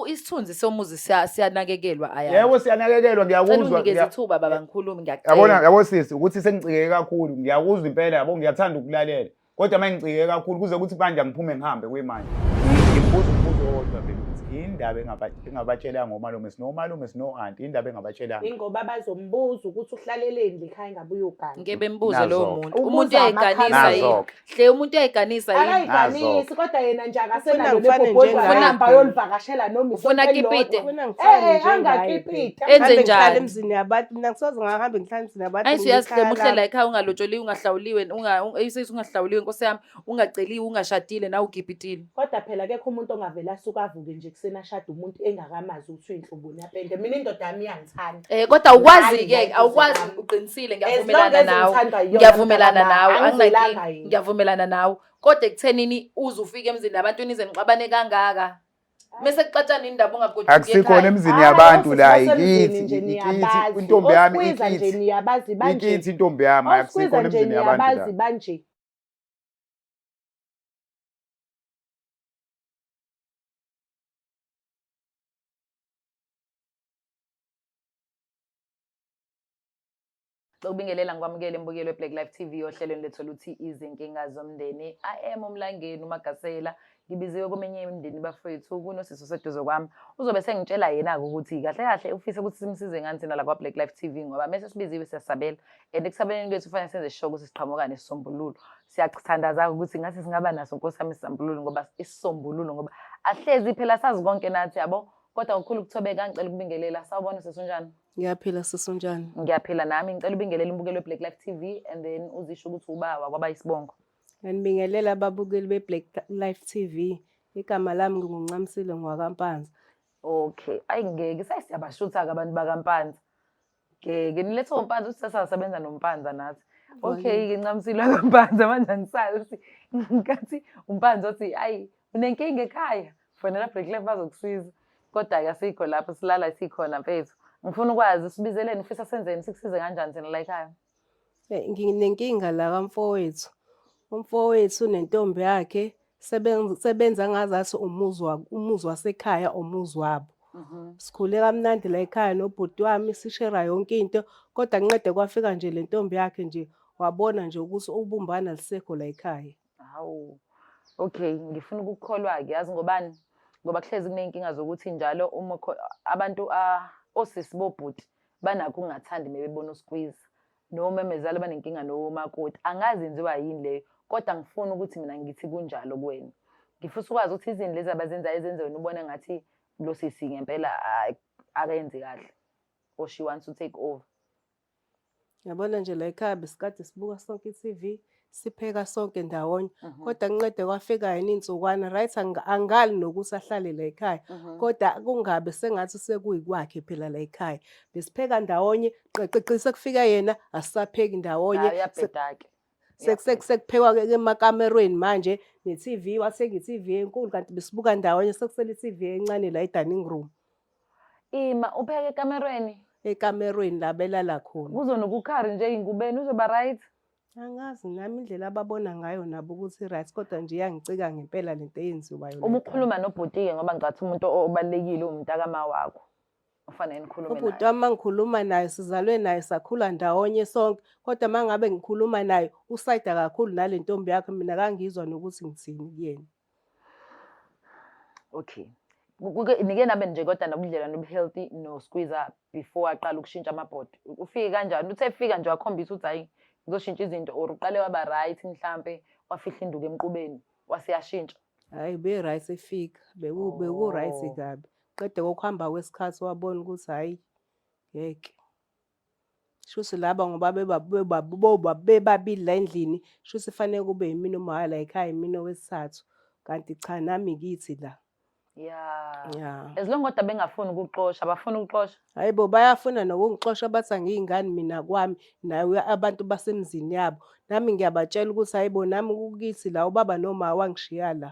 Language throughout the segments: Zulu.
Isithunzi somuzi siyanakekelwa Ayanda. Yebo siyanakekelwa Cela ngiyakuzwa. unginikeze ithuba baba ngikhulume ngiyacela. Yabona yabo sisi ukuthi sengicikeke kakhulu ngiyakuzwa impela yabo ngiyathanda ukulalela. Kodwa uma ngicikeke kakhulu kuze kuthi manje angiphume ngihambe kuyimanje. Ngimbuza umbuzo owodwa vele ukuthi indaba engabatshelanga ngomalume sinomalume sino-anti indaba engabatshelanga. Ingoba bazombuza ukuthi uhlaleleni lekhaya ngabe uyogana. Ngeke bembuze lowo Nazo-ke. muntu. Umuntu Ubuza uyayiganisa yini? Nazo-ke. Hle umuntu uyayiganisa yini? Akayiganisi kodwa yena nje akasenalo Ufuna ngifane lebhobhodla njengaye. ahamba ayolivakashela noma Ufuna isonto kipite? elilodwa. Ufuna ngifane Eh, eh, njengaye phela. angakipita. Enze Ngihambe ngihlale njani? emzini yabantu mina ngisoze ngahambe ngihlale emzini yabantu Ayithi uyazihlema ngiyikhaya uhlala ekhaya ungalotsholiwe ungahlawuliwe ayisethi ungahlawuliwe nkosi yami ungaceliwe ungashadile nawe ugibhitile. Kodwa phela akekho umuntu ongavele asuke avuke nje ekuseni ashade umuntu engakamazi ukuthi uyinhloboni yapende. Mina indoda yami iyangithanda. Eh kodwa awukwazi Hayi, ke awukwazi ngiyakuzwa. uqinisile As long ngiyavumelana as nawe. ngithandwa yiyona Ngiyavumelana mntakama, nawe angizelanga anginankinga yena. ngiyavumelana nawe. Kodwa ekuthenini uze ufike emzini nabantu nize nixabane kangaka. Mese kuxatshana indaba ungagoduki Akusikhona ekhaya. emzini Hayi, yabantu osisi la basemzini ikithi nje ikithi niyabazi. intombi yami Oskwiza nje ikithi. niyabazi banje. Ikithi intombi yami Oskwiza akusikhona nje emzini yabantu la. niyabazi banje. Ukubingelela ngikwamukele embukelo weBlack Life TV ohlelweni lethu oluthi izinkinga zomndeni. I am uMlangeni uMagasela. Ngibiziwe kweminye imindeni bafowethu kunosisi oseduze kwami. Uzobe sengitshela yena-ke ukuthi kahle kahle ufise ukuthi simsize ngani thina la kwa-Black Life TV ngoba mese sibiziwe siyasabela. And ekusabeleni kwethu kufanele senze sure ukuthi siqhamuka nesisombululo. Siyathandaza ukuthi ngathi singaba naso Nkosi yami isisombululo ngoba isisombululo ngoba ahlezi phela sazi konke nathi yabo. Kodwa ngokukhulu ukuthobeka ngicela ukubingelela. Sawubona sisi unjani? Ngiyaphila sisi unjani? Ngiyaphila nami ngicela ubingelele umbukelo weBlack Life TV and then uzisho ukuthi uba wakwaba isibongo. Ngiyanibingelela ababukeli be-Black Life TV. Igama lami nginguNcamisile ngwakaMpanza. Okay, ayi ngeke sesiyabashutha-ke abantu bakaMpanza. Ngeke nilethe uMpanza uthi sesasebenza noMpanza nathi. Okay-ke Ncamisile wakaMpanza manje angisazi ukuthi nkathi uMpanza othi ayi unenkinga ekhaya fonela Black Life bazokusiza. Kodwa-ke asikho lapho silala sikhona mfethu. Ngifuna ukwazi sibizeleni ufisa senzeni sikusize kanjani thina la ekhaya? Nginenkinga la kamfowethu. Umfowethu nentombi yakhe sebenza ngazathi umuzi umuzi wasekhaya umuzi wabo. Sikhule kamnandi la ekhaya nobhuti wami sishera yonke into kodwa nqede kwafika nje le ntombi yakhe nje wabona nje ukuthi ubumbano alisekho la ekhaya. Hawu. Okay, ngifuna ukukholwa-ke yazi ngobani? Ngoba kuhlezi kuney'nkinga zokuthi njalo uma abantu osisi bobhuti banakho ukungathandi mebebona uskwiza nomemezala banenkinga nomakoti angazi yenziwa yini leyo kodwa ngifuna ukuthi mina ngithi kunjalo kuwena ngifisa ukwazi ukuthi izini lezi abazenzayo ezenze wena ubone ngathi lo sisi ngempela akenzi kahle or she wants to take over. Yabona nje la ekhaya besikade sibuka sonke i-TV sipheka sonke ndawonye kodwa nqede kwafika yena iy'nsukwana right angali nokuthi ahlale la ekhaya kodwa kungabe sengathi sekuyikwakhe phela la ekhaya besipheka ndawonye qeqeqe sekufika yena asisapheki ndawonye Uyabheda-ke. Sekuphekwa-ke emakamerweni manje ne-TV wathenga i-TV enkulu kanti besibuka ndawonye sekusele i-TV encane la e-dining room. Ima upheke ekamerweni. Ekamerweni la belala khona. Kuzonokukhari nje ingubeni uzoba right. Angazi nami indlela ababona ngayo nabo ukuthi right kodwa nje iyangicika ngempela lento eyenziwayo. Uma ukhuluma nobhuti-ke ngoba ngicathi umuntu obalulekile uwumntakama wakho. Ufanele nikhulume naye. Ubhuti wami uma ngikhuluma naye sizalwe naye sakhula ndawonye sonke kodwa uma ngabe ngikhuluma naye usayida kakhulu nale ntombi yakhe mina kangizwa nokuthi ngithini kuyena. Okay. Nike nabe nje kodwa nobudlelwane obu-healthy no-Squeezer before aqala ukushintsha amabhodi. Ufike kanjani? Uthe efika nje wakhombisa ukuthi hhayi ngizoshintsha izinto or uqale waba right mhlampe wafihla induku emqubeni wase yashintsha. Hhayi be-right efika beku-right Oh. kabi. Qede kokuhamba kwesikhathi wabona ukuthi hhayi ngeke. Shuthi laba ngoba bebabili la endlini, shuthi fanele kube yimina umama la ekhaya yimina owesithathu. Kanti cha nami kithi la. Yeah. Ya. As long kodwa bengafuni ukuxosha, abafuni ukuxosha. Hayi bo bayafuna nokungixosha bathi angiyingani mina kwami nawe abantu basemzini yabo. Nami ngiyabatshela ukuthi hayi bo nami kukithi la ubaba noma wangishiya la.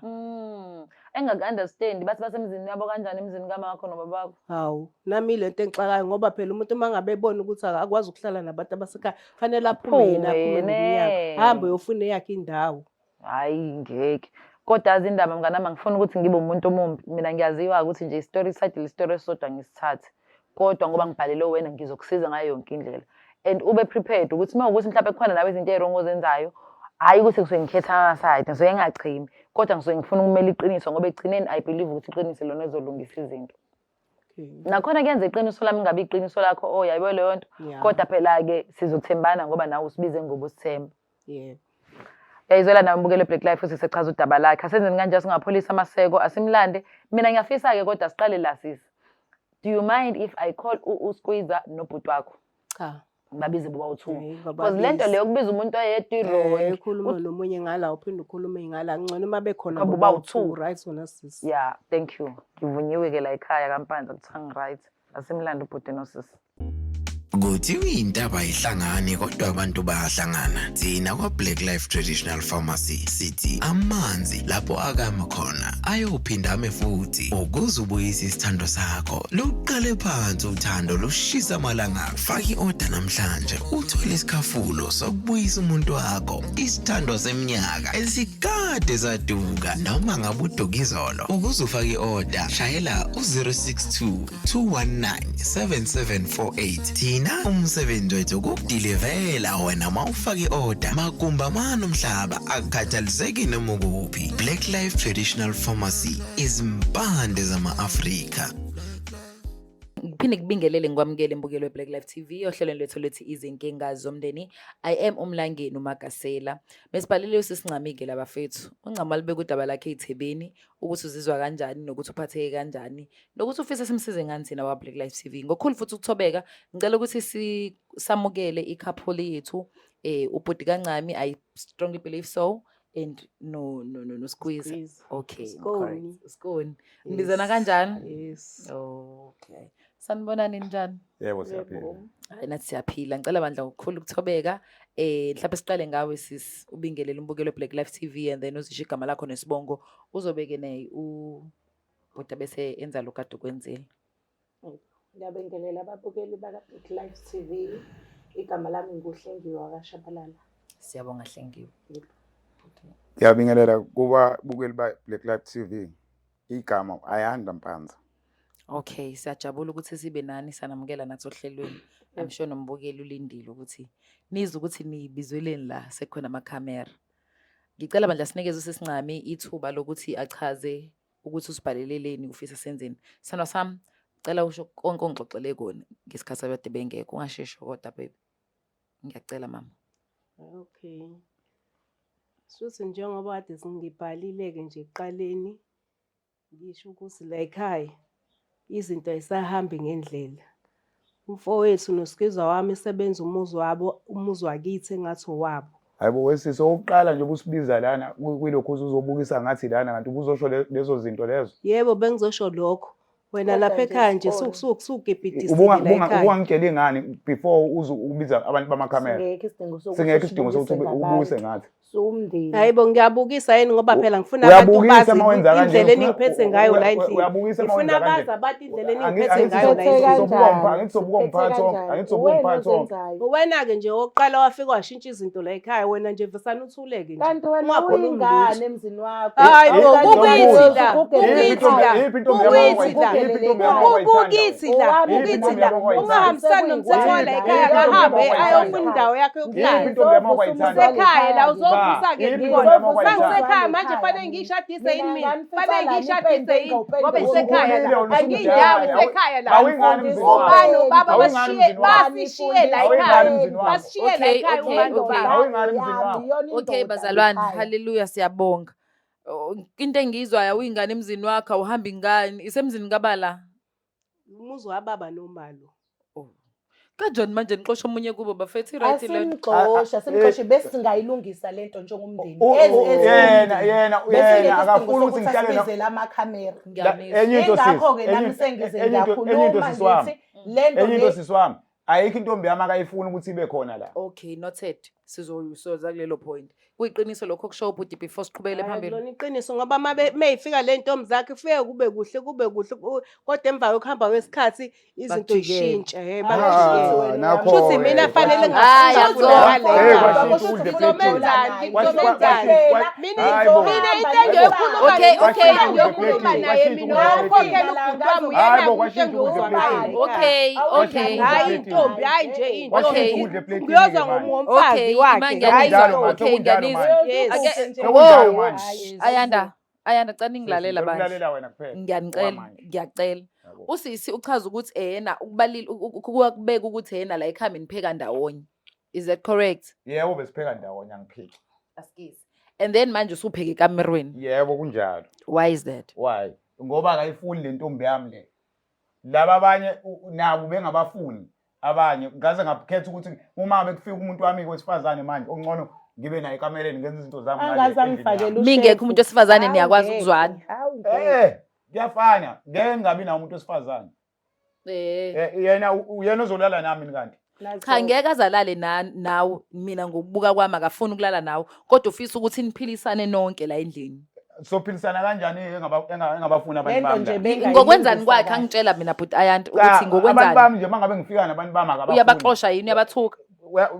Engaku-understand bathi basemzini yabo kanjani emzini kamakho nobabakho. Hawu, nami ile nto engixakayo ngoba phela umuntu uma ngabe ebona ukuthi akakwazi ukuhlala nabantu abasekhaya, fanele aphume yena aphume Aphume ngomnyango, ne. ahambe uyofuna eyakhe indawo. Hhayi ngeke. Kodwa azi indaba mnganami, angifuni ukuthi ngibe umuntu omumbi. Mina ngiyaziwa ukuthi nje isitori iside lesitori esisodwa ngisithathe. Kodwa ngoba ngibhalele wena ngizokusiza ngayo yonke indlela. And ube prepared ukuthi uma ukuthi mhlawumbe kukhona nawe izinto ey'wrong ozenzayo, hhayi ukuthi ngisuke ngikhetha ama-side, ngisuke ngingachemi. Kodwa ngisuke ngifuna ukumela iqiniso ngoba ekugcineni I believe ukuthi iqiniso lona elizolungisa izinto. Nakhona kuyenza iqiniso lami ingabe iqiniso lakho, oh yayibo leyo nto. Kodwa phela-ke sizothembana ngoba nawe usibize ngoba usithemba. Yebo. Yayizwela nawe mbukele Black Life futhi sechaza udaba lakhe. Asenzeni kanjani singapholisa amaseko asimlande. Mina ngiyafisa-ke kodwa siqale la sisi. Do you mind if I call uSqueezer nobhuti wakho? Cha. Ngibabize boba u-two. Hhayi, Because le nto leyo kubiza umuntu oyedwa i-wrong. Ukhuluma nomunye ngala uphinde ukhulume ngala ngcono uma bekhona Ngoba boba uba u-two. u-two right wona sisi. Yeah, thank you. Ngivunyiwe-ke la ekhaya kaMpanza kuthiwa ngi-right. Asimlande ubhuti nosisi. Kuthiwa iy'ntaba ayihlangani kodwa abantu bayahlangana. Thina kwa-Black Life Traditional Pharmacy sithi amanzi lapho akama khona ayophinda ame futhi. Ukuze ubuyise isithando sakho, luqale phansi uthando lushisa amalanga. Faka i-oda namhlanje uthole isikhafulo sokubuyisa umuntu wakho, isithandwa seminyaka esikade saduka noma ngabe uduka izolo. Ukuze ufake i-oda, shayela u-062 219-7748 thina umsebenzi wethu ukukudilivela wena uma ufake i-oda magumba amane omhlaba akukhathaliseki noma ukuphi. Black Life Traditional Pharmacy, izimpande zama-Afrika. Ngiphinde ngibingelele ngikwamukele embukelo weBlack Life TV ohlelweni lwethu lwethi izinkinga zomndeni. I am uMlangeni uMagasela. Mesibhalele usisincamike labafethu. UNcama libeka udaba lakhe ey'thebeni ukuthi uzizwa kanjani nokuthi uphatheke kanjani nokuthi ufisa simsize ngani thina wa Black Life TV. Ngokukhulu futhi ukuthobeka ngicela ukuthi sisamukele i-couple yethu ubhuti kaNcami, I strongly believe so, and no no no no Squeeze. Squeeze. Okay, Skoni. correct. Skoni. Nibizana kanjani? Yes. Okay. Sanibonani, njani? Yebo, siyaphila. Hayi, nathi siyaphila. Ngicela bandla ngokukhulu ukuthobeka. Mhlawumbe siqale ngawe sis, ubingelele umbukelo Black Life TV and then uzisho igama lakho nesibongo. Uzobeke naye ubhuti bese enza lokho kade ukwenzile. Ngiyabingelela ababukeli baka-Black Life TV. Igama lami nguHlengiwe wakaShabalala. Siyabonga Hlengiwe. Ngiyabingelela kubabukeli ba-Black Life TV. Igama Ayanda Mpanza. Okay, siyajabula ukuthi sibe nani, sanamukela nathi ohlelweni. I'm sure nombukeli ulindile ukuthi nizwe ukuthi nibizweleni la sekukhona amakhamera. Ngicela bandla sinikeze usisincami ithuba lokuthi achaze ukuthi usibhaleleleni, ufisa senzeni. Sithandwa sami, cela usho konke ongixoxele kona ngesikhathi abade bengekho, ungasheshi kodwa baby. Ngiyacela mama. Okay. Shuthi njengoba kade ngibhalile-ke nje ekuqaleni, ngisho ukuthi la ekhaya izinto ayisahambi ngendlela. Umfowethu noSkizwa wami sebenza umuzi wabo, umuzi wakithi engathi owabo. Hayibo wesisi, okokuqala nje ubusibiza lana kwilokhu uzobukisa ngathi lana kanti ubuzosho lezo zinto lezo. Yebo, bengizosho lokho. Wena Kodwa lapha nje ekhaya nje Skoni. sukugibhidisile la ekhaya. Ubungangitsheli ngani before uze ubiza abantu bamakhamera? Singekho isidingo sokuthi Singekho isidingo sokuthi usibukise ubuse ngabantu. ngathi. Siwumndeni. Hayibo, ngiyabukisa yini ngoba phela ngifuna abantu Uyabukisa bazi uma wenza kanje. indlela eningiphethe ngayo la endlini. Uyabukisa uma Ngifuna wenza kanje. bazi abantu indlela Angithi eningiphethe ngayo la Siphethe endlini. kanjani? Angithi sobuka umphathi Siphethe wonke, kanjani? angithi sobuka Uwena umphathi wonke. ozenzayo. Wena-ke nje okokuqala wafika washintsha izinto la ekhaya, wena nje vesane uthuleke nje. Kanti wena Ungakhulumi uyingane lutho. emzini wakho. Hayi bo, Awukanti kukithi la, ugugele kukithi ekhaya. la, Iyiphi intombi yami kukithi la. iyiphi intombi yami owayithanda? Kukithi la, Owami kukithi intombi la. yami owayithanda. Ungahambisani nomthetho wala ekhaya, Iyiphi intombi akahambe yami ayofuna indawo yakhe Iyiphi yokuhlala. intombi yami owayithanda? Usekhaya la uzovusa-ke Iyiphi khona. intombi yami owayithanda? Mangisekhaya manje fanele ngiyishadise yini mina? Fanele ngiyishadise yini? Ngoba isekhaya la. Angiyindawo isekhaya la. Awuyingane emzini wakho. Uma nobaba Awuyingane basishiye emzini wakho. basishiye la Awuyingane ekhaya. emzini wakho. Basishiye la Okay, ekhaya okay, uma okay. nobaba. Awuyingane emzini wakho. Okay bazalwane, haleluya siyabonga. Oh, into engiyizwayo awuyingane emzini wakho, awuhambi ngani, isemzini kabala. Umuzi wababa nomalo. Oh. Kanjani manje nixosha omunye kubo bafethu i-right le nto? Asimxosha, Ah, simxoshe bese singayilungisa lento njengomndeni. Yena yena yena akafuni ukuthi ngihlale na sibizele amakhamera. Ngiyanizwa. enye into sisi, Ingakho-ke nami sengize enye into ngiyakhuluma sisi wami, ngithi lento enye into le sisi wami, ayikho intombi yami akayifuni ukuthi ibe khona la. Okay, noted. Sizoyusoza kulelo point. Kuyiqiniso lokho kusho ubhuti before siqhubekele Hhayi, phambili. akulona iqiniso ngoba uma meyifika le ntombi zakhe kufike kube kuhle kube kuhle kodwa emva kokuhamba kwesikhathi izinto Bakujikele. zishintshe he Ah, bakujikele. nakho-ke. Shuthi mina fanele Hhayi, ngingafunda akuzona. Hey, ngale kwashintsha ukudla ngizomenzani epleyitini. ngizomenzani mina Hayi bo. mina into engiyokhuluma Okay, okay. into engiyokhuluma naye mina uyakhokhela ubhuti wami Hayi uyena bo, umuntu kwashintsha ukudla engiyokhuluma epleyitini. Okay, okay. hayi intombi hayi nje intombi Kwashintsha ukudla epleyitini ngiyozwa ke manje. ngomfazi Okay, wakhe ima hayi ngiyakuzwa. Sekunjalo manje, Okay, sekunjalo ngiyakuzwa. manje. Yes. Sekunjalo manje. Ayanda, Ayanda cela ningilalela bandla. Ngikulalela wena kuphela. Ngiyanicela, Okwamanje. ngiyacela. Yabo. Usisi uchaza ukuthi ena ukubalile ukubeka ukuthi ena la ekhaya nipheka ndawonye. Is that correct? Yebo besipheka ndawonye angiphiki. Askies. And then manje usupheka ekamerweni. Yebo kunjalo. Why is that? Why? Ngoba akayifuni le ntombi yami le. Laba abanye nabo bengabafuni abanye ngaze ngakhetha ukuthi uma bekufika umuntu wami wesifazane manje ongcono ngibe naye ekamereni ngenza izinto zami ngale Angaze endlini angifakele yami. Mingekho umuntu wesifazane niyakwazi ukuzwana. Eh, kuyafana ngeke ngingabi nawo umuntu wesifazane. Eh. Eh, yena uyena ozolala nami kanti. Cha ngeke azalale nawe mina ngokubuka kwami akafuni ukulala nawe kodwa ufisa ukuthi niphilisane nonke la endlini. Sophilisana kanjani engabafuni abantu Lento bami nje la? bengayilungisa Ngokwenzani kwakhe kahle. angitshela mina bhuti Ayanda Cha, ukuthi abantu ngokwenzani bami nje uma ngabe ngifika nabantu bami akabafuni. uyabaxosha yini uyabathuka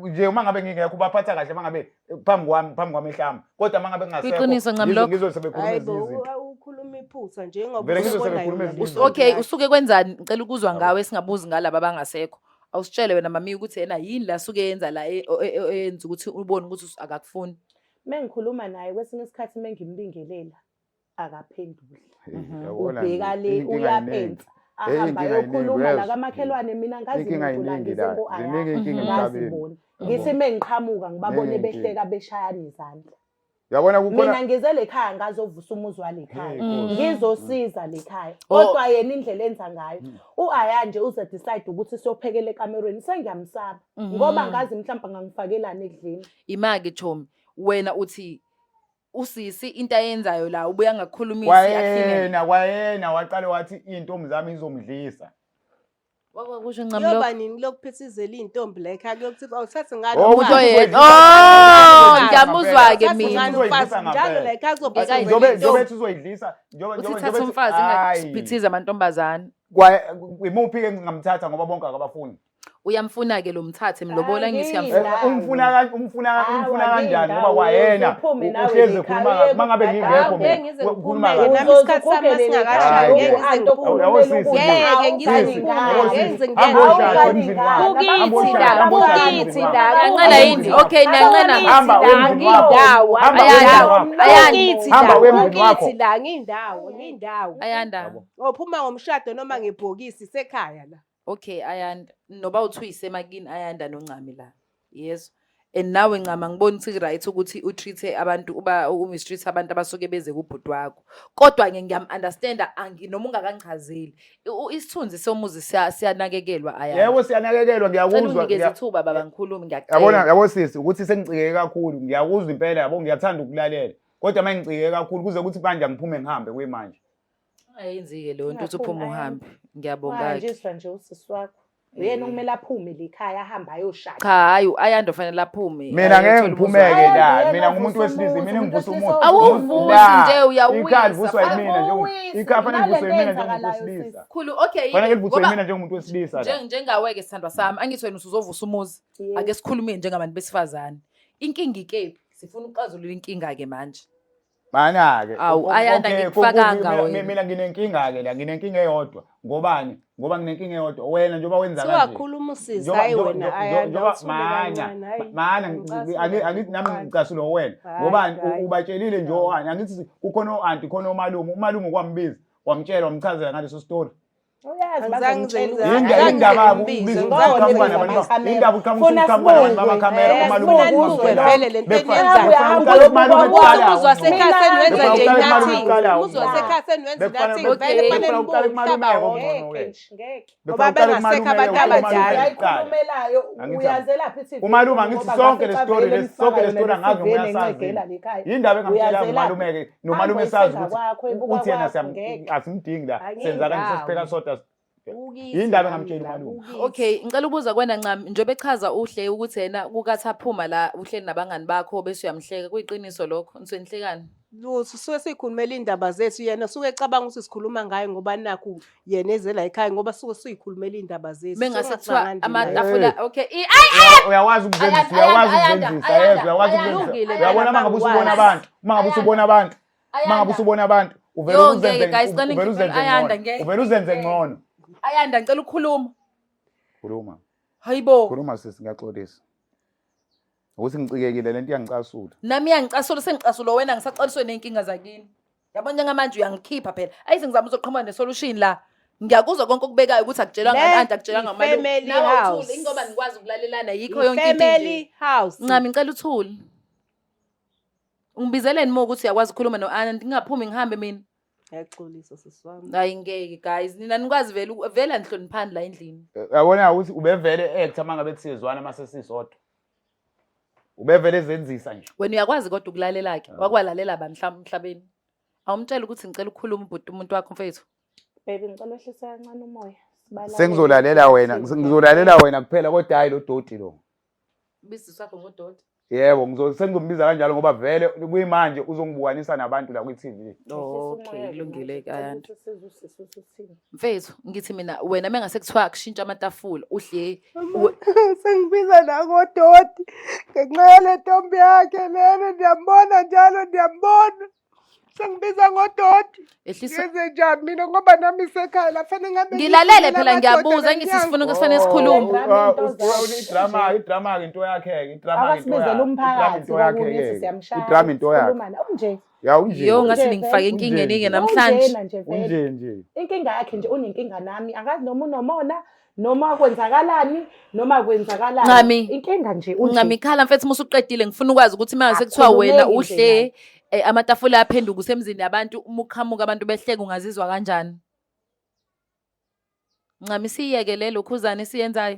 Nje uma ngabe ngingekho ubaphatha kahle uma ngabe phambi kwami phambi kwamehlo ami kodwa uma ngabe ngingasekho Kuyiqiniso ncam lokho? ngizwe sebekhuluma Hayi ezinye bo, izinto ukhuluma iphutha njengoba Vele ngizwe usubona sebekhuluma yona ezinye le izinto. Okay ntombi usuke kwenzani ngicela ukuzwa Yabo. ngawe singabuzi ngalaba abangasekho awusitshele wena mami ukuthi yena yini la suke yenza la eyenza ukuthi ubone ukuthi akakufuni. Mengikhuluma naye kwesinye isikhathi mengimbingelela akaphenduli. Yabona nje, Ubheka le inkinga iningi. uyapensa. Hey, Ahamba inkinga iningi, ayokhuluma uyezwa? nakamakhelwane mina ngazi Inkinga muntu la iningi la, ngize ziningi iy'nkinga ngazi emhlabeni. bona. Yabo. Ngithi mengiqhamuka ngibabone Ziningi behleka beshayana izandla. Yabona kukhona Mina ngize le khaya ngazovusa umuzi wale khaya. Hey, Nkosi. Ngizosiza le khaya. Oh. Kodwa yena indlela enza ngayo u-Aya nje uze decide ukuthi siyophekela ekamerweni sengiyamsaba ngoba ngazi mhlawumbe angangifakelani ekudleni. Imake Chomi wena uthi usisi into ayenzayo la ubuya angakukhulumisi akline. Kwayena waqale wathi iy'ntombi zami izomdlisa. Wakusho ncam lokho. Kuyoba nini lokuphithizela iy'ntombi la ekhaya kuyokuthiwa awuthathe ngani Oh, Umuntu umfazi? oyedwa. Uzoyidlisa Oh, ngiyamuzwa-ke Uthathe mina. ngani Uzoyidlisa umfazi? Njalo ngampela. la ekhaya kuzoba Ngeke Njobe ayidlise. njobe ethi uzoyidlisa njobe Uthi njobe thatha njobe umfazi Hayi. ingaphithiza amantombazane. Imuphi ke ngingamthatha ngoba bonke akabafuni. Uyamfuna-ke lo mthathe mlobola ngithi uyamfuna. Angiyindawo. Umfuna Awu, kanjani ngoba angiyindawo, kwayena uphume nawe uhlezi le ekhuluma khaya, kabi mangabe uye ngingekho kubhadala. mina Ngeke ngize ukhuluma ngiphume-ke kabi. nami isikhathi sami Hayi, esingakashayi ngeke ngize yabo. Yabo ngiphume. sisi, Ngeke ngize sisi, ngiphume, yabo ngeke sisi. ngize Hamba ngene. uyoshada emzini wakho. Hamba Kukithi uyoshada, la, hamba uyoshada kukithi emzini la, wakho. Niyancela yini? Okay, niyancela. Hamba Kukithi la, uye emzini wakho. ngindawo, Hamba uye Ayanda, emzini wakho. Ayanda. Kukithi Hamba la, uye emzini wakho. kukithi la, ngindawo, ngindawo. Ayanda. Yabo. Ophuma ngomshado noma ngebhokisi sekhaya la. Okay, Ayanda. Noba uthi uyisemakini Ayanda noNcami la. Yes. And nawe Ncama ngibona ukuthi right ukuthi utreat abantu uba umistreat abantu abasuke beze kubhuti wakho. Kodwa ke ngiyam understanda angi noma ungakangichazeli. Isithunzi somuzi siyanakekelwa Ayanda. Yebo siyanakekelwa Cela ngiyakuzwa. unginikeze ithuba baba ngikhulume ngiyacela. Yabona yabo sisi ukuthi sengicikeke kakhulu ngiyakuzwa impela yabo ngiyathanda ukulalela kodwa uma ngicikeke kakhulu kuze kuthi manje angiphume ngihambe kuyimanje. Ayenzike leyo nto uthi Ungaphumi, uphume Ayanda. uhambe. Ngiyabonga-ke. Wahanjiswa nje usisi wakho. Uyena okumele aphume le khaya ahambe ayoshada. Cha hayi u-Ayanda ufanele aphume. Mina ngeke ayothola umuzi ngiphumeke wakhe. la Ayanda mina ngumuntu uvusa wesilisa umuzi, mina umuntu ngivusa wesilisa umuzi. Awuvusi La, nje, uyawisa. Ikhaya livuswa yimina nje. Awuwisi, Ikhaya fanele nalento livuswe yimina njengomuntu eyenzakalayo, wesilisa. Khulu okay Fanele yini livuswe ngoba yimina njengomuntu wesilisa la. njengawe-ke sithandwa sami angithi wena usuzovusa umuzi Yebo. ake sikhulumeni njengabantu besifazane inkinga ikephi sifuna ukuxazulula inkinga-ke manje Mana-ke. Awu, Ayanda, Okay, ngikufakanga wena. Mina nginenkinga-ke la, nginenkinga eyodwa. Ngobani? Ngoba nginenkinga eyodwa. Wena njengoba wenza kanje. Siwakhuluma usisi, Njengoba- hayi njengoba- wena njengoba- Ayanda, njengoba- uthule mana, kancane, hayi. mana, Ngicasula angithi nami kancane. ngicasula wena. Hayi, Ngobani? hayi. Ubatshelile nje o-anti. Angithi kukhona o-anti, khona omalume. Umalume kwambiza, wamtshela, wamchazela ngaleso story. Uyazi Angizange ngize bazomtshela ngize- ukuthi- Yinda- Angizange Indaba ngimbize, ubiza ngizange uqhamuka ngibize nabantu amakhamera. indaba uqhamuka Funa uqhamuka nabantu sibukwe. bamakhamera omalume Funa nibukwe uqhamuka vele le nto Bekufanele- eniyenzayo. bekufanele uqale kumalume Umuzi kuqala, umuzi wasekhaya seniwenza Bekufanele nje uqale kumalume nothing. kuqala, Umuzi wasekhaya seniwenza nothing. Okay. Vele fanele Bekufanele uqale nibuke kumalume umhlaba ke wonke. ngcono ke. Ngeke nje, ngeke. Ngoba Bekufanele uqale bengasekho kumalume abantu ke, umalume abadala. kuqala. Ayikhulumelayo Angithi uyazelaphi i-TV Umalume angithi ngoba sonke le ngafica story vele lesi sonke le nifaka story yona angazi le noma CV uyasazi. nencegela le khaya. Yindaba engamtshelanga Uyazelaphi? umalume ke nomalume Hamba esazi uyisenza kwakho, ukuthi ebuka uthi yena kwakho, ngeke. asimdingi la senza kanje Angiyindawo. sesipheka sodwa. Kukithi Yindaba la engamtsheli la, umalume. kukithi. Okay, ngicela ukubuza kwena Ncami, njengoba echaza uhle ukuthi yena kukathi aphuma la uhleli nabangani bakho bese uyamhleka, kuyiqiniso lokho? Nisuke nihlekani? Lutho suke siyikhulumela iy'ndaba zethu yena suke ecabanga ukuthi sikhuluma ngaye ngoba nakhu yena eze la ekhaya ngoba suke siyikhulumela iy'ndaba zethu. Mengase Suke kuthiwa singahlangani nje naye. amatafula okay, ay Uyakwazi ukuzenzisa, Ayanda, uyakwazi Ayanda, ukuzenzisa, Ayanda, yezwa, uyakwazi Ayanda. ukuzenzisa. Kulungile, Uyabona uma ngabe usubona Ayanda. abantu, uma ngabe usubona abantu, uma ngabe usubona abantu, uvele Yo, uzenze ngeke, guys, cela uvele ngikhiphe- uzenze Ayanda, ngcono. ngeke. Uvele uzenze ngcono. Ayanda ngicela ukukhuluma. Khuluma. Hayibo. Khuluma sisi ngiyaxolisa. Ukuthi ngicikekile lento iyangicasula. Nami iyangicasula sengicasula wena ngisacaliswe ney'nkinga zakini. Yabo njengamanje uyangikhipha phela. Ayize ngizama uzoqhamuka ne-solution la. Ngiyakuzwa konke okubekayo ukuthi akutshelwanga Le nganti akutshelwanga ngomalume. i-family Nawe awuthule house. ingoba nikwazi ukulalelana yikho yonke into nje. I-family house. Ncami ngicela uthule. Ungibizeleni uma ukuthi uyakwazi ukukhuluma no-Anna ngingaphumi ngihambe mina. Ngiyaxolisa sisi wami. Hayi ngeke guys, nina nikwazi vele vele anihloniphani la endlini. Uyabona ukuthi ubevele actor uma ngabe kusizwana uma sesisodwa. Ubevele ezenzisa nje. Wena uyakwazi kodwa ukulalela ke. Wakwalalela ba mhlawumbe emhlabeni. Awumtshela ukuthi ngicela ukukhuluma ubhuti umuntu wakho mfethu. Baby ngicela wehlise kancane umoya. Sibalalele. Sengizolalela wena, ngizolalela wena kuphela kodwa hayi lo doti lo. Ubizisa sakho ngodoti. Yebo, sengizombiza kanjalo ngoba vele kuyimanje uzongibukanisa nabantu la kwi-TV. Okay, kulungile ke Ayanda. Mfethu, ngithi mina wena mengase kuthiwa kushintsha amatafula uhle Sengibiza nangodoti ngenxa yale ntombi yakhe lena ndiyambona njalo ndiyambona. Sengibiza ngodoti. Ehlisa Ngenze njani mina ngoba nami isekhaya la fanele ngabe Ngilalele phela ngiyabuza ngithi sifuna kufanele sikhulume. Idrama, idrama into yakhe-ke, idrama into Akasibizele yakhe. umphakathi Idrama into yakhe kokunye ke. siyamshaya. Idrama into yakhe. Sikhulumana. Unje. Ya unje. Yo ngathi Unje ningifake vele. enkingeni ke Unje. namhlanje. Unjena nje vele. Unje nje. Inkinga yakhe nje unenkinga nami. Akazi noma unomona noma kwenzakalani noma kwenzakalani. Ncami. Inkinga nje unje. Ncami ikhala mfethu uma usuqedile ngifuna ukwazi ukuthi manje sekuthiwa wena Akukhulumeki nje uhle amatafula aphenduka usemzini yabantu uma uqhamuka abantu behleka ungazizwa kanjani? Ncami siyeke le lokhuzane esiyenzayo.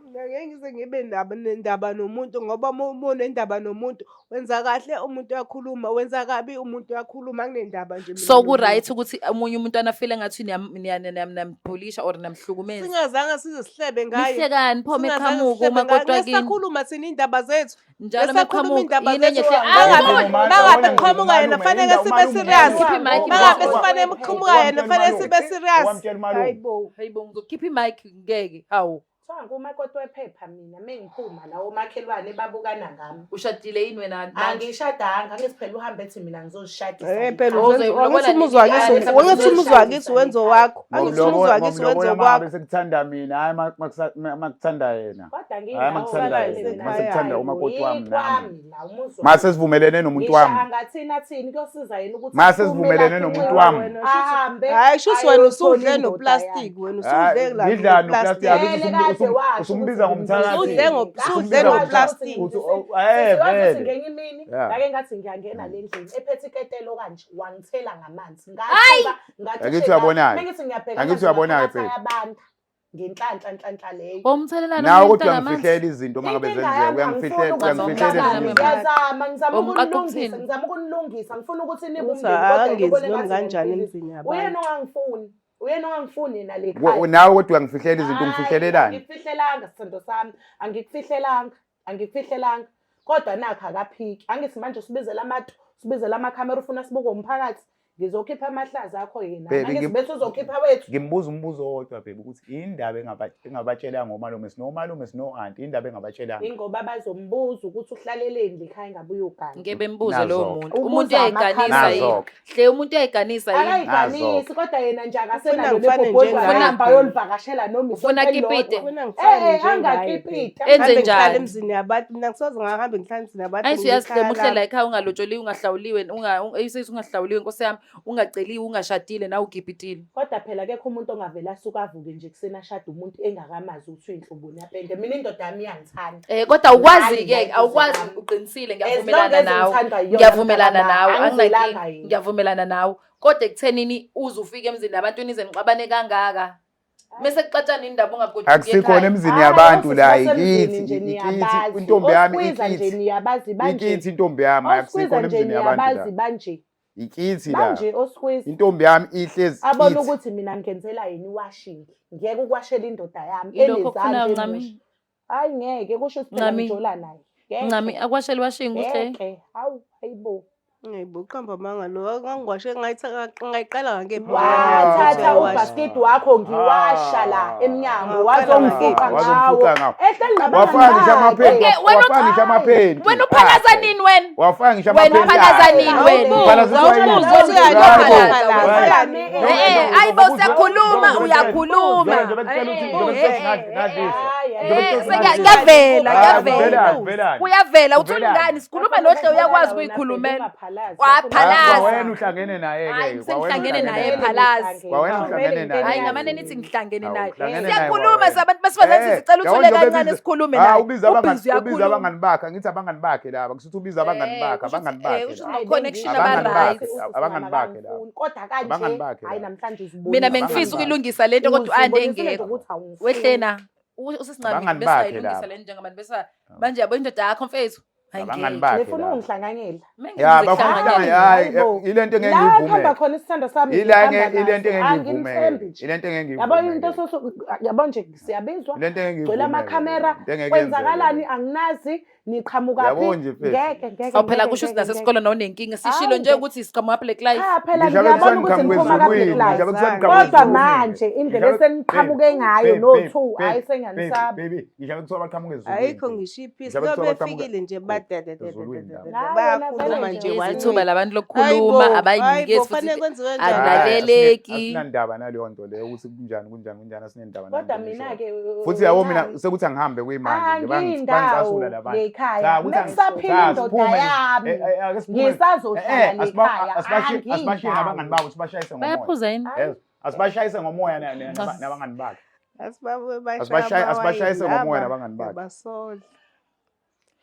Mina ngeke ngize ngibe nendaba nomuntu ngoba uma unendaba nomuntu wenza kahle umuntu uyakhuluma, wenza kabi umuntu uyakhuluma anginendaba nje mina So nomuntu. ku-right ukuthi omunye umuntu anafile ngathi niyambhulisha or niyamhlukumeza. Singazange size sihlebe ngaye. Nihlekani pho Singazange meqhamuka sihlebe ngaye. umakoti wakini. Ngesakhuluma thina iy'ndaba zethu. Njalo Besakhuluma meqhamuka iy'ndaba yini enye zethu. hle Mangabe Awu! mangabe qhamuka yena fanele sibe serious. Khipha imic Mangabe bafo. sifanele qhamuka yena fanele sibe serious. Wamtshela umalume. Hayibo. Hayibo ngizokhipha imic ngeke. Hawu. Kuthiwa ngumakoti wephepha mina mengiphuma la omakhelwane babukana ngami. Ushadile yini wena manje? Angishadanga angithi phela uhambe ethi mina ngizozishadisa. Eh phela Oh, uzenza uzoyilobola angithi umuzi nini? wakithi Hayi, mhlawumbe angithi umuzi wakithi wenza owakho. Angithi umuzi wakithi wenza Ngomlobola okwakho. mangabe sekuthanda mina, hayi makuthanda yena. Kodwa Hayi makuthanda yena, masekuthanda umakoti wami nami. Kwami la umuzi wami. Mase sivumelene nomuntu wami. Ngisho angathini athini kuyosiza yena ukuthi Mase aphume sivumelene lapha nomuntu inxiwa, wami. Ahambe. Hayi shuthi wena ayothola usudle indoda noplastic yakhe. wena Hayi, usudle la ngidla noplastic, noplastic. angithi Vele kade washo usumbiza ukuthi ngomthakathi. Usudle Usumbiza ngoplastic. Uthi, oh, eh, Sisi wathi vele. ngenye imini Yeah. ngake ngathi ngiyangena le ndlini ephethe iketelo kanje wangithela ngamanzi. Ngathuka ngathi Angithi uyabona-ke. Mengithi ngiyabheka Angithi uyabona-ke, phakathi ayabanda ngenhlanhla nhlanhla leyo. Wawumthelelani Nawe omunye kodwa umntana amanzi? uyangifihlela izinto uma ngabe Inkinga zenzeka, yami uyangifihlela angifuni uyangifihlela ukuzwa ezinye umntana izinto. Ngiyazama ngizama Umqaqa ukunilungisa ukuthini? ngizama ukunilungisa ngifuna ukuthi nibe Uthi umndeni kodwa akangenzi ngibone noma ngathi kanjani ngiyamphilisa. emzini yabantu. Uyena ongangifuni uyena ongangifuni yena le khaya. Nawe kodwa uyangifihlela izinto ungifihlelelani? Angikufihlelanga sithando sami angikufihlelanga angikufihlelanga kodwa nakho akaphiki angithi manje usibizela amatu usibizela amakhamera ufuna sibuke umphakathi ngizokhipha amahlaza akho yena Baby, angithi bese uzokhipha wethu Ngimbuza umbuzo owodwa baby ukuthi indaba engabatshelanga ngomalume sinomalume sino-anti indaba engabatshelanga. Ingoba bazombuza ukuthi uhlaleleni lekhaya ngabe uyogana. Ngeke bembuze lowo Nazo-ke. muntu. Ubuza Umuntu uyayiganisa yini? Nazo-ke. Hle umuntu uyayiganisa yini? Akayiganisi Nazo-ke. kodwa yena nje Ufuna akasenalo ngifane lebhobhozi njengaye. ahamba ayolivakashela noma Ufuna isonto kipite. elilodwa. Ufuna ngifane Eh, eh, njengaye phela. angakipita. Enze Ngihambe ngihlale njani? emzini yabantu mina ngisoze ngahambe ngihlale emzini yabantu Ayithi uyazihlema ngiyikhaya uhlela lami. ekhaya ungalotsholiwe ungahlawuliwe ayisethi ungahlawuliwe nkosi yami ungaceliwe ungashadile nawe ugibhitile. Kodwa phela akekho umuntu ongavele asuke avuke nje ekuseni ashade umuntu engakamazi ukuthi uyinhloboni yapende. Mina indoda yami iyangithanda. Eh kodwa awukwazi Hayi, ke awukwazi ngiyakuzwa. uqinisile As long ngiyavumelana as nawe. ngithandwa yiyona Ngiyavumelana mntaka nawe ma, anginankinga angizelanga yena. ngiyavumelana nawe. Kodwa ekuthenini uze ufike emzini nabantu nize nixabane kangaka. Mese kuxatshana indaba ungagoduki Akusikhona ekhaya. emzini Hayi, yabantu osisi la basemzini ikithi nje ikithi niyabazi. intombi yami Oskwiza nje ikithi. niyabazi banje. Ikithi intombi yami Oskwiza akusikhona nje emzini yabantu niyabazi la. banje. Ikithi la. Manje osqueeze Intombi yami ihlezi abona kithi. ukuthi mina ngenzela yini iwashing. Ngiyeke ukuwashela indoda yami Ilokho okufunayo enezandla Ncami. emusha. Hayi ngeke kusho ukuthi phela Ncami. ngijola naye. Ngeke. Ncami akwashela washing kuhle. Ngeke. Hawu hayibo. Hayibo uqamba amanga lo ngangiwashe ngayiqala ngakephi Wathatha Ah. ubhaskidi wakho ngiwasha la Ah. emnyango Waqala wazongifuqa Wazomfuqa ngawo. ngawo. Ehleli Wafaka ngisho nabangani amaphenti. Okay, wena Wafaka ngisho amaphenti. Wena uphalaza Akhe. nini wena? Wafaka ngisho Wena amaphenti. uphalaza akhe. nini wena? Uphalaza Awubuze uswayini. ukuthi uyaphalaza. Hayi. Eh, ayibo usekhuluma uyakhuluma. Njengoba kucela ukuthi njengoba kucela ukuthi ngadliswa. Kuyavela, Ah, kuyavela. kuvelani. Kuyavela uthi Kuvelani. ungani sikhuluma nohle uyakwazi ukuyikhulumela. Waphalaza. Ah, Kwawena uhlangene naye Hayi ke. sengihlangene naye phalaza. Kwawena uhlangene naye. Hayi ngamane nithi ngihlangene Hawu, naye. uhlangene naye Siyakhuluma kwawena. sabantu besifazane Eh, sicela uthule yabona njengoba kancane ebiza- sikhulume Ah, naye. ubiza abangani Ubhizi ubiza uyakhuluma. abangani bakhe, angithi abangani bakhe laba, kusuthi ubiza abangani Eh, bakhe, kusho abangani ukuthi- eh, bakhe. kusho laba. ukuthi no-connection Abangani aba-right. bakhe, abangani bakhe laba. Kodwa Abangani kanje bakhe hayi laba. namhlanje uzibonile. Mina bengifisa ukuyilungisa lento kodwa u-ande engekho. Wehlena usisincamile Abangani bakhe besayilungisa laba. lento njengabantu besa manje yabo indoda yakho mfethu. Hayi Abangani ngeke. bakhe. Nifuna laba. ukungihlanganyela. Ya, bafuna Mengizokuhlanganyela. hayi, Hayibo. ile nto engeke La kuhamba ngiyivume. khona isithando sami Ila ngihamba ile nto naso. engeke ngiyivume. Angimthembi nje. Ile nto engeke Yabo ngiyivume. into sosu yabo nje siyabizwa. Ile nto engeke Gcwele ngiyivume. amakhamera Into engeke kwenzakalani yenzeke. anginazi niqhamuka Yabo phi nje mfethu. ngeke ngeke Awu phela ngeke, kusho ngeke, ukuthi nasesikole nawunenkinga sishilo Hawu, nje ngeke. ukuthi siqhamuka Black Life. Cha phela Ngisho ngiyabona bekuthiwa ukuthi niqhamuka niphuma ka Black ezulwini, ngisho Life. bekuthiwa niqhamuka Kodwa ezulwini. manje indlela Ngisho- eseniqhamuke ngayo Babe, no babe, two babe, hayi babe, sengiyanisaba. baby, ngisho bekuthiwa baqhamuka ezulwini. Ayikho ngisho iphisi Ngisho bekuthiwa lobe baqhamuka- befikile nje Ezulwini laba. bayakhuluma nje Hayi, one Ithuba way. labantu Hayibo, lokukhuluma abayinikezi hayibo, futhi fanele kwenziwe kanjani? alaleleki. Asinandaba naleyo nto leyo ukuthi kunjani kunjani kunjani asinendaba naleyo Kodwa nto mina leyo. ke Futhi yabo mina sekuthi angihambe kuyimanje nje bangicasula angindawo labantu. lekhaya. Cha, ukuthi Mekusaphila cha, indoda siphume. yami. Eh, eh, ake siphume. Ngisazohlala Eh, eh, lekhaya. asibashiye nabangani babo sibashayise ngomoya. Bayaphuza yini? Yes, asibashayise ngomoya nabangani bakhe. Asibabuye bashaya Asibashayise amawayini ngomoya laba, nabangani bakhe. ngiyabasola.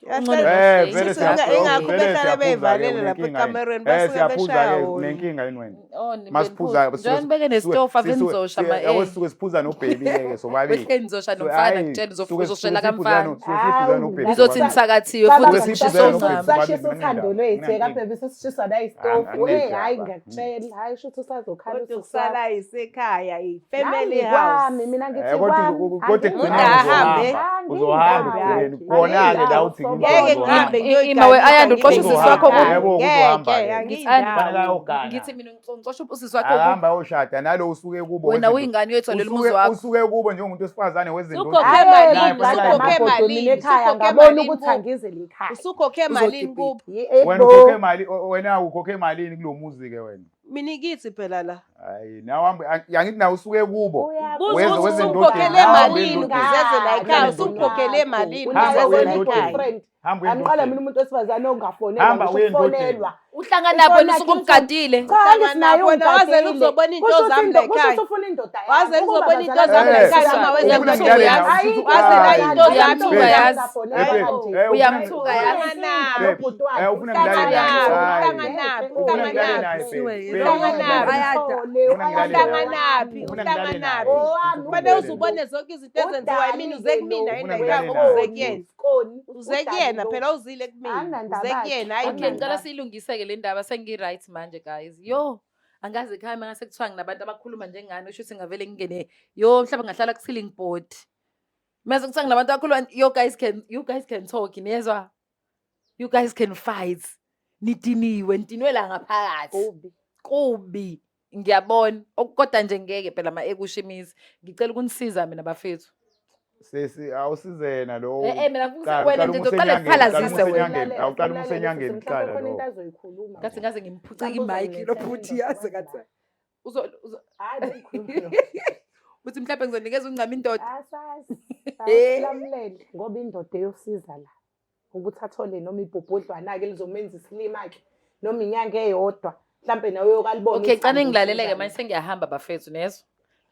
Ungcono Eh, Sisi, vele Ingakho vele behlale siyaphuza-ke, beyivalele lapha unenkinga yini? ekamerweni Eh, basuke siyaphuza-ke, beshaya wona. unenkinga yini wena? Oh, Masiphuza njengoba nibeke nesitofu ave nizosha ma yabo eh. sisuke siphuza nobhebi ke sobabili. Wehle nizosha nomfana ngitshela uzoshela kamfana. Suke nobhebi. Nizothi nisakathiwe Baba, futhi Suke nishisa siphuzela oncama. nobhebi. Sashisa uthando lwethu Nginandaba. kabhebe sesishiswa nayisitofu. Anginandaba. Eh hayi ngiyakutshela hayi shuthi usazokhala Kodwa usuku kusala isekhaya i-family Nami house. kwami mina ngithi Eh, kodwa kwami kodwa ekugcineni Ahambe. uzohamba. Uzohamba ekugcineni. Kona-ke la uthi Ngeke uzohamba. ngihambe Ima we, Ayanda, uxoshe usisi wakho Uzohamba, yebo, uzohamba Ngeke, ke. angiyindawo. Fanele ayogana. Ngithi mina ngixosha usisi wakho Ahamba ayoshada nalo usuke kubo. wena wezinto- uyingane uyoyitholela umuzi usuke wakho. usuke kubo njengomuntu wesifazane wezinto. Usukhokhe Hayi, malini, Naye ngigada usukhokhe amabhodwe malini, mina ekhaya usukhokhe ngabona malini ukuthi kubo? angize lekhaya. Usukhokhe malini kubo? Wena ukhokhe mali wena ukhokhe malini kulo muzi ke wena? Mina ikithi phela la. Hayi nawe hambe angithi nawe usuke kubo. Buza Weze- ukuthi weze usukhokhele endodeni. malini Hamba ukuze eze la ekhaya, endodeni. usukhokhele malini Hamba ukuze uye eze la endodeni. ekhaya. Hamba uye Angiqala mina endodeni. umuntu wesifazane ongafonelwa Hamba ngisho uye endodeni. ukufonelwa. Uhlangana nabo Ifoni usuke yakhe umgadile. Cha angisinayo Hlangana nabo, wazela ungigadile. ukuzobona into Kusho ukuthi zami la kusho ekhaya. ukuthi ufuna indoda yami. Wazela Ukuba ukuzobona into abazali zami la bami ekhaya Eh, noma ufuna weza ngidlale kusuku nawe, yazi. usuthi- Wazela Hayi, into zami Uyamthuka yazi. Eh, Uyamthuka yazi. Uhlanganaphi? Eh, ufuna ngilale naye. Hayi. Uhlanganaphi? Ufuna ngilale naye, Uhlanganaphi? babe. Uhlanganaphi? Ufuna ngilale naye. Uhlanganaphi? Ufuna ngilale naye. Uhlanganaphi? Kufanele uze ubone zonke izinto ezenziwa yimina uze kumina Ufuna yini la ngilale ekhaya naye. uze kuyena. Uze kuyena phela uzile kumina. Anginandaba Uze kuyena hayi Okay, mina. ngicela siyilungise-ke le ndaba sengi-right manje guys. Yo, angazi ekhaya mangase kuthiwa nginabantu abakhuluma njengani usho ukuthi ngavele ngingene yo mhlawumbe ngahlala ku-ceiling board. Mase kuthiwa nginabantu abakhuluma yo guys can you guys can talk niyezwa? You guys can fight. Nidiniwe, nidinwe la ngaphakathi. Kubi. Ngiyabona. Okukodwa nje ngeke phela ma ekusho imizi. Ngicela ukunisiza mina bafethu. Sisi awusizena lo. Eh eh mina Qala- wena qala nje umuse uzoqala enyangeni, qala kuphalazise umuse wena. enyangeni. Awuqala umuse enyangeni kuqala lo. Ngathi ngaze ngimphucike imayikhi lo bhuti yazi ngathi. Uzo uzo uthi mhlawumbe ngizonikeza uncama indoda. Asazi. Eh. Asilamulele ngoba indoda eyosiza la ukuthi athole noma ibhobhodlwana-ke lizomenza isilima-ke noma inyanga eyodwa mhlampe nawe uyokalibona Okay, uthando cane ngilalele-ke usiza manje sengiyahamba bafethu nezwa.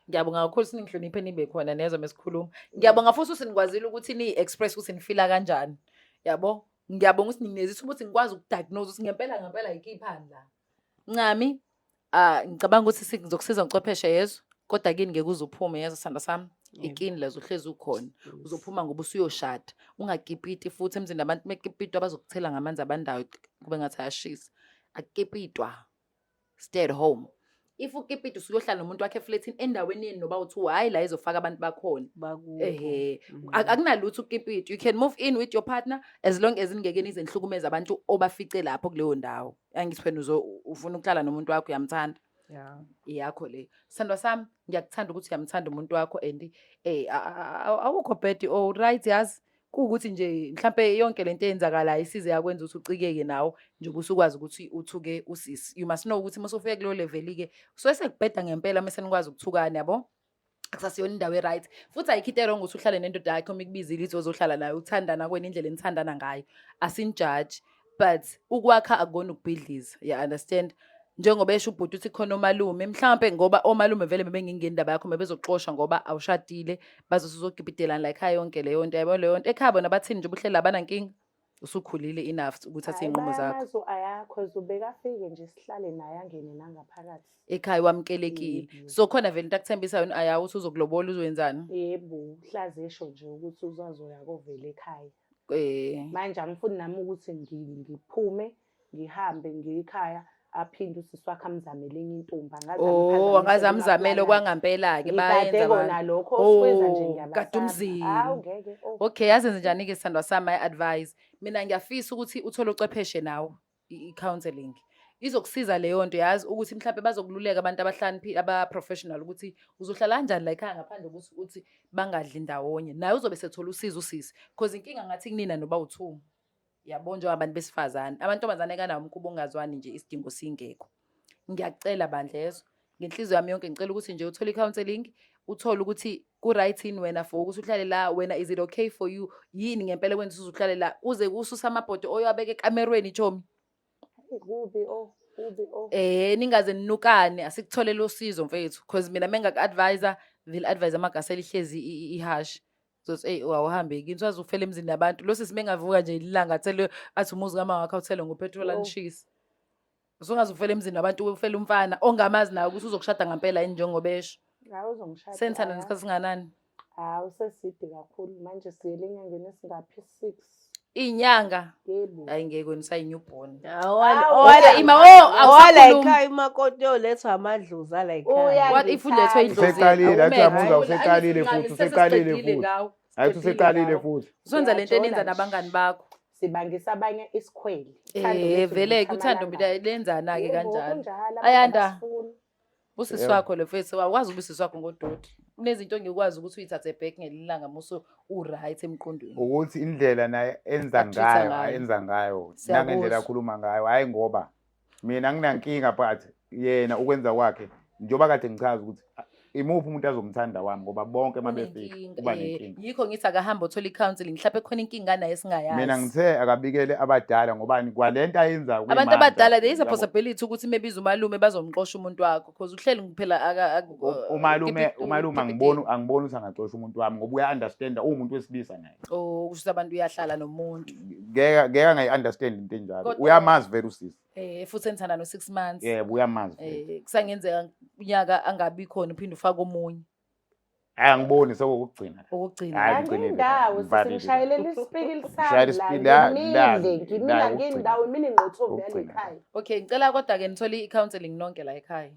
Ngiyabonga kakhulu ukuthi ningihloniphe nibe khona nezwa mesikhuluma. Ngiyabonga futhi ukuthi nikwazile ukuthi niyi-express ukuthi nifila kanjani. Yabo? Ngiyabonga ukuthi ninginikeze ithuba ukuthi ngikwazi ukudiagnose ukuthi ngempela ngempela yikiphani la. Ncami, ah ngicabanga ukuthi ngizokusiza ngicwepheshe yezwa, kodwa kini ngeke uze uphume yezwa sithanda sami. Ikini lezo uhlezi ukhona. Uzophuma ngoba usuyoshada. Ungakipiti futhi emzini abantu mekipitwa bazokuthela ngamanzi abandayo kube ngathi ayashisa. Akukipitwa. Stay at home. If ukipita usuyohlala nomuntu wakhe efletini endaweni yenu noba uthi hhayi la izofaka abantu bakhona. Bakubo. Ehhe. Akunalutho ukukipita. You can move in with your partner as long as ningeke nize nihlukumeze abantu obafice lapho kuleyo ndawo. Angithi wena uzo ufuna ukuhlala nomuntu wakho uyamthanda. Yeah. Iyakho le. Sithandwa sami, ngiyakuthanda ukuthi uyamthanda umuntu wakho and awukho bad oh right yazi. Kuwukuthi nje mhlampe yonke lento eyenzakalayo isize yakwenza ukuthi ucikeke nawo njengoba usukwazi ukuthi uthuke usisi. You must know ukuthi uma usufika kuleyo level-ke suke sekubheda ngempela mese nikwazi ukuthukana yabo. Akusasiyona indawo e-right. Futhi ayikho into e-wrong ukuthi uhlale nendoda yakho uma ikubizile ithi ozohlala nayo uthandana kwena indlela enithandana ngayo. Asinijaji but ukwakha akukona ukubhidliza. You understand? Njengoba esho ubhuti uthi khona omalume, mhlampe ngoba omalume vele bebengingeni indaba yakho bebezoxosha ngoba awushadile, bazothi uzokipitelana la ekhaya yonke leyo nto, yabo leyo nto. Ekhaya bona bathini nje ubuhleli abanankinga? Usukhulile enough ukuthi uthathe Hhayi, iy'nqumo zakho. bayamazi u-Ayakho ubekafike nje sihlale naye angene nangaphakathi. Ekhaya wamukelekile. Yebo. So khona vele into akuthembisa yona Aya ukuthi uzokulobola uzoyenzani? Yebo, uhlaze esho nje ukuthi uzazoya kovela ekhaya. Manje angifuni nami ukuthi ngiphume ngihambe ngiye ekhaya aphinde usisi wakhe amzamele enye intombi. Angaze Oh, angaze amphazamisele amzamele amaplan akhe. okwangampela-ke Ngigade bayenza kona abantu. lokho osikwenza nje Oh, ngiyabasaba. gada umzini. Hawu ngeke. Oh. Okay, yazenze njani-ke sithandwa sami my advice. Mina ngiyafisa ukuthi uthole ucwepheshe nawe i-counselling. Izokusiza leyo nto yazi ukuthi mhlampe bazokululeka abantu abahlaniphile aba-professional ukuthi uzohlala kanjani la ekhaya ngaphandle kokuthi uthi bangadli ndawonye. Naye uzobe sethola usizo usisi. Cause inkinga ngathi kunina noba u-two. Yabo njengabantu besifazane. Amantombazane kanawo umkhuba ongazwani nje isidingo singekho. Ngiyakucela bandla yezo. Ngenhliziyo yami yonke ngicela ukuthi nje uthole i-counselling, uthole ukuthi ku-right yini wena for ukuthi uhlale la, wena is it okay for you? Yini ngempela kwenza ukuthi uhlale la? Uze kususa amabhodo oyowabeka ekamerweni chomi. Kubi oh, kubi oh. Ningaze ninukane, asikutholele usizo mfethu because mina mengaku-advise, vele advise amagasela ihlezi ihash. Zothi eyi awuhambe kini usaze ufele emzini yabantu. Lo sisi mengavuka nje ilanga athele athi umuzi kama wakho awuthele ngopetrol Yo. anishise. Usungaze ufele emzini wabantu ufele umfana ongamazi nawe ukuthi uzokushada ngempela yini njengoba esho. Hawu uzongishada. Senithanda nesikhathi singanani? Hawu seside kakhulu manje siyele enyangeni esingaphi 6. Iy'nyanga. Yebo. Hayi ngeke wena usayi-newborn. Hawu, Okay, ima oh Owala awusakhulumi. ekhaya umakoti yolethwa amadlozi ala ekhaya. Uya- What if ulethwe idlozi? Useqalile, athi Awumele. uyamuzwa, useqalile Hayi, futhi, useqalile sesiqedile futhi. ngawe. Hayi uthi useqalile Siqedile futhi. Usenza lento Uyajola enenza nje. nabangani bakho. Sibangisa abanye isikhwele. Uthando lethu Vele-ke lutha uthando amalanga. mina lenzana-ke Yebo, kanjalo. kunjalo, abantu Ayanda. abasifuni. Usisi Yebo. wakho lo mfethu awukwazi ukuba usisi wakho ngodoti. Kunezinto ongekwazi ukuthi uyithathe back ngelinye ilanga musu u-right emqondweni. Ukuthi indlela naye enza Atreat-a ngayo, ngayo. enza ngayo, Siyakuzwa. nangendlela akhuluma ngayo, hhayi ngoba mina anginankinga but yena ukwenza kwakhe njengoba kade ngichaza ukuthi imuphi umuntu azomthanda wami ngoba bonke uma befika Unenkinga, uba nenkinga. Yikho ngithi akahambe othola i-counselling, mhlawumbe khona inkinga naye esingayazi. Mina ngithe akabikele abadala ngobani kwalento ayenzayo Abantu kuyimanje. abadala there is a Yabo. possibility ukuthi mebiza umalume bazomxosha umuntu wakho because uhleli phela Umalume umalume angiboni angiboni ukuthi angaxosha umuntu wami ngoba uya-understanda uwumuntu wesilisa naye. Oh, kusho ukuthi abantu uyahlala nomuntu. Ngeke ngeke angayi-understand into enjalo. Kodwa- Uyamazi vele usisi. Futhi enithanda no 6 months. Yebo uyamazi vele. Kusangenzeka unyaka angabi khona uphinde ufake omunye. Hayi angiboni sekokugcina. Okugcina. Hayi, ngigcinile. Angindawo Ngivalile. singishayelele isipikili Ngishayela sami la isipikili, la- la- ngimile ngimile la, angindawo imini ngqothovu yale Ukugcina. khaya. Okay, ngicela kodwa ke nithole i-counselling nonke la ekhaya.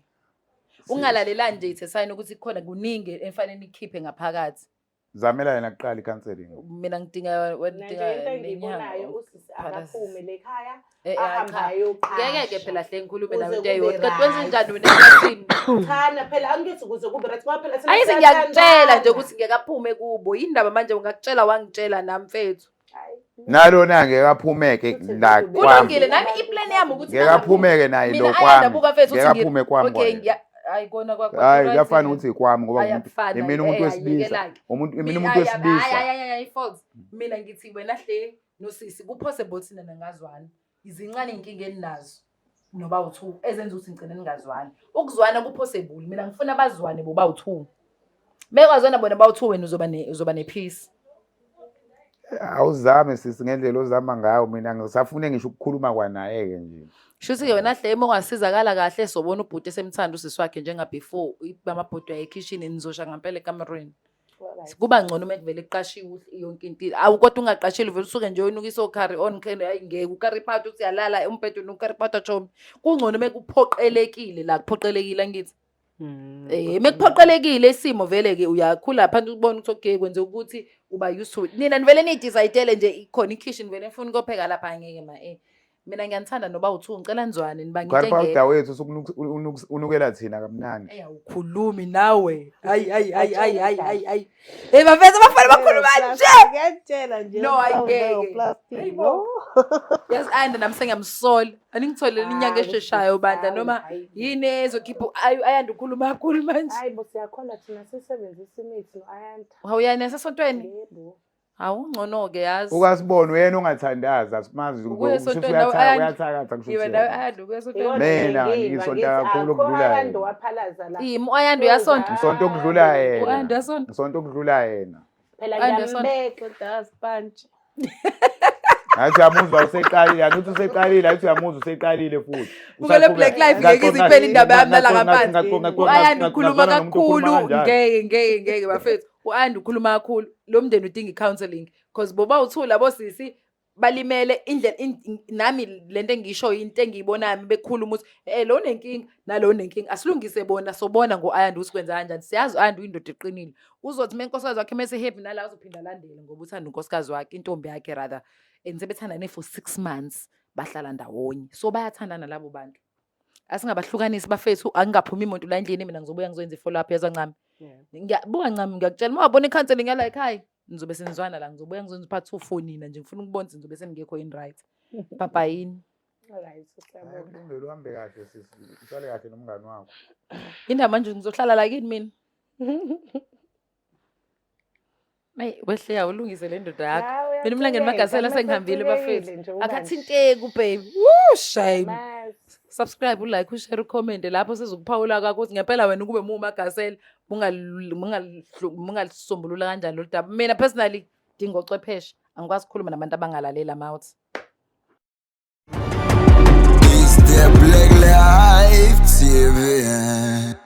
Ungalalelani nje ithe sign ukuthi kukhona kuningi enifanele nikhiphe ngaphakathi. Zamela yena kuqala i-counselling. Mina ngidinga wena Mina ngidinga nje into nenyanga. engiyibonayo usisi akaphume lekhaya Eh, eh, ahambe cha. ayoqasha. Ngeke ke phela hle ngikhulume nawe Kuze into kube eyodwa. Kanti wenze right. njani wena eklasini? Chana phela angithi kuze kube right ngoba phela thina Ayize ngiyakutshela nje siyathandana. ukuthi ngeke aphume kubo. Yindaba manje ungakutshela wangitshela nami mfethu. Hayi. Nalona ngeke aphumeke Futhi la kulungile. kwami. Kulungile nami iplan yami ukuthi Ngeke aphume-ke naye Mina lo ayanda kwami. buka mfethu Ngeke ukuthi aphume kwami Okay, kwayena. ngiya hayi kona kwakho. Hayi kuyafana ukuthi kwami ngoba Hayi, umuntu akufani, imina umuntu eh, wesilisa. ayekela-ke. Umuntu imina umuntu wesilisa. Hayi hayi hayi false. Mina ngithi wena hle nosisi ku possible thina ningazwani. Izincane inkinga eninazo noba u2 ezenza ukuthi ngigcine ningazwani. Ukuzwana ku possible. Mina ngifuna bazwane boba u2. Mekwazwana bona bawu2 wena uzoba ne uzoba ne peace. Awuzame sisi ngendlela ozama ngayo mina ngisafune ngisho ukukhuluma kwanaye ke nje. Shuthi ke wena hle uma ungasizakala kahle sobona ubhuti esemthanda usisi wakhe njenga before amabhodwe ayekhishini nizosha ngempela ekamerweni. Alright. Kuba ngcono uma kuvele kuqashiwe yonke into. Awu kodwa ungaqashile uvele usuke nje uyinukise o-curry on hayi ngeke u-curry powder uthi uyalala umbhede unuka curry powder chomi. Kungcono uma kuphoqelekile la kuphoqelekile angithi. Mekuphoqelekile isimo vele ke uyakhula phansi ubone ukuthi okay kwenze ukuthi uba used to it. Nina nivele nidecide nje ikhona ikitchen vele nifuna ukuyopheka lapha ngeke ma eh. Mina ngiyanithanda noba u2 ngicela nizwane nibanga Curry into powder engekho. wethu unukela thina kamnandi. Ey awukhulumi nawe. Hayi hayi hayi hayi hayi hayi hayi. Hey bafethu abafana bakhuluma nje. Ngiyakutshela nje. No, ayingeke. Plastic. Hayibo. Yes and nami sengiyamsola. Aningitholele inyanga esheshayo bandla noma yini ezokhipha ayanda ukhuluma kakhulu manje. Hayi bo, siyakholwa thina, sisebenzisa imithi no-Ayanda. Awuyani esontweni? Yebo. Awungcono-ke yazi. Ukasibona uyena ongathandazi asimazi. Ukuya Kusho ukuthi esontweni nawe Ayanda. uyathakatha kusho Iwe ukuthi nawe yena. Ayanda ukuya esontweni. Iyona Mina lenkinga, ngisonta ngithi kakhulu akho ukudlula Ayanda yena. waphalaza la. Yimi u-Ayanda uyasonta. Ngisonta ukudlula yena. U-Ayanda uyasonta. Ngisonta ukudlula yena. Phela Ayanda uyasonta. ngiyambeka. Kodwa sponge. Ngathi uyamuzwa useqalile, angithi useqalile, angithi uyamuzwa useqalile futhi. Bukele Black Life ngeke ize iphele indaba yami nala ngaphansi. U-Ayanda ukhuluma kakhulu ngeke ngeke ngeke bafethu. U-Ayanda ukhuluma kakhulu. Lo mndeni udinga i-counselling because boba uthula bosisi balimele indlela nami lento engisho into engiyibonayo bekhuluma ukuthi lo unenkinga nalo unenkinga, asilungise bona sobona ngo-Ayanda ukuthi kwenza kanjani. Siyazi u-Ayanda uyindoda eqinile, uzothi uma inkosikazi wakhe mese happy nala uzophinda alandele ngoba uthanda unkosikazi wakhe, intombi yakhe rather, and sebethandane for 6 months bahlala ndawonye, so bayathandana labo bantu. Asingabahlukanisi bafethu, angingaphumi imoto la endlini mina ngizobuya ngizoyenza i-follow up yezwa ncami. Ngiyabuka ncami, ngiyakutshela uma wabona i-counseling yala ekhaya nizobe senizwana la, ngizobuya ngizoyenza part 2 for nina nje, ngifuna ukubona ukuthi nizobe seningekho in right. Papa yini? Alright, siyabonga. Kulungile, uhambe kahle sisi, uhlale kahle nomngani wakho. Indaba manje ngizohlala la kini mina. Mayi wehle ulungise le ndoda yakho. Hawu, Mina umlangeni uyacikeka, Magasela uma sengihambile bafethu. secikekile nje ubanje. Akathinteki baby. Woo shame. Mazi. Subscribe, ulike, ushare, ucomment lapho sizokuphawula kwakho ukuthi ngempela wena ukube muMagasela ungalisombulula kanjani lolu daba. Mina personally dinga ocwepheshe, angikwazi ukukhuluma nabantu abangalalela mouth. It's the Black Life TV.